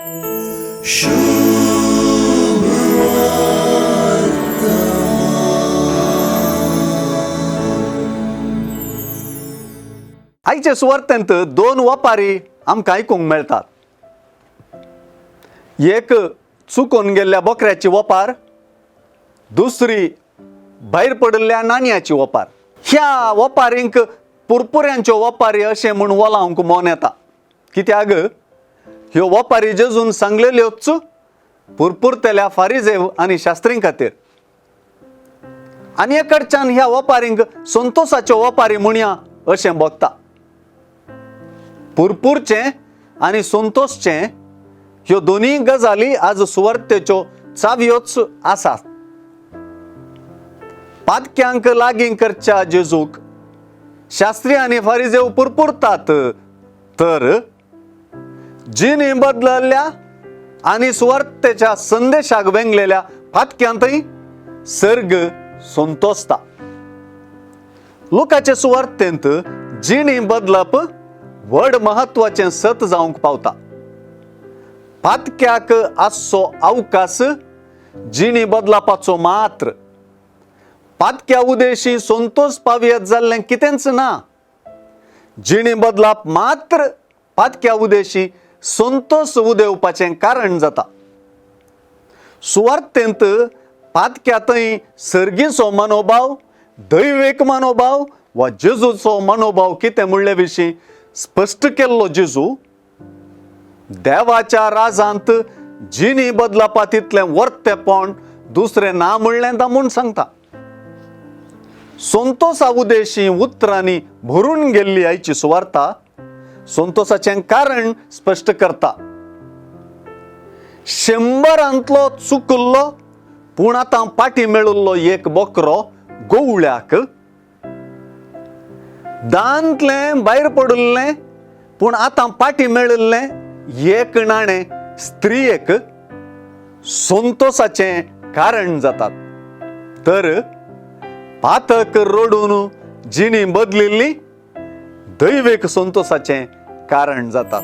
आयचे सुवार्तेंत दोन वपारी आमकां आयकूंक मेळटात. एक चुकून गेल्ल्या बोकऱ्याची वपार, दुसरी भायर पडिल्ल्या नाणयाची वपार. ह्या वपारींक पुरपुऱ्यांच्यो वपारी अशें म्हूण वलावंक मन येता, कित्याक ह्यो वपारी जेजून सांगलेल्योच पुरपुरतेल्या फारिजेव आनी शास्त्रीं खातीर. आनी एकडच्यान ह्या वपारींक संतोसाच्यो वपारी म्हणया अशें भोगता. पुरपुरचें आनी संतोषचें ह्यो दोनूय गजाली आज सुवार्तेच्यो चावयोच आसात. पातक्यांक लागीं करच्या जेजूक शास्त्री आनी फारिजेव पुरपुरतात, तर जिणी बदलल्या आनी सुवार्तेच्या संदेशाक वेंगलेल्या पातक्यांतय सर्ग संतोसता. लोकाचे सुवार्तेंत जिणी बदलप व्हड म्हत्वाचें सत जावंक पावता. पातक्याक आसचो अवकाश जिणी बदलपाचो मात्र. पातक्या उदेशी संतोष पावयत जाल्लें कितेंच ना. जिणी बदलप मात्र पातक्या उदेशी संतोष उदेवपाचें कारण जाता. सुवार्तेंत पातक्या थंय सर्गीचो मनोभाव, दैवीक मनोभाव वा जेजूचो मनोभाव कितें म्हणले विशीं स्पश्ट केल्लो जेजू देवाच्या राजांत जिणी बदलपा तितलें वर्तेपण दुसरें ना म्हणलें दामून सांगता. संतोषा उदेशी उतरांनी भरून गेल्ली आयची सुवार्ता संतोषाचें कारण स्पश्ट करता. 100 चुकल्लो पूण आतां पाटी मेळिल्लो एक बोकरो गोवळ्याक, दांतलें भायर पडिल्लें पूण आतां पाटी मेळिल्लें एक नाणें स्त्रियेक संतोषाचें कारण जातात. तर पातक रडून जिणी बदलिल्ली दैवीक संतोषाचें कारण जातात.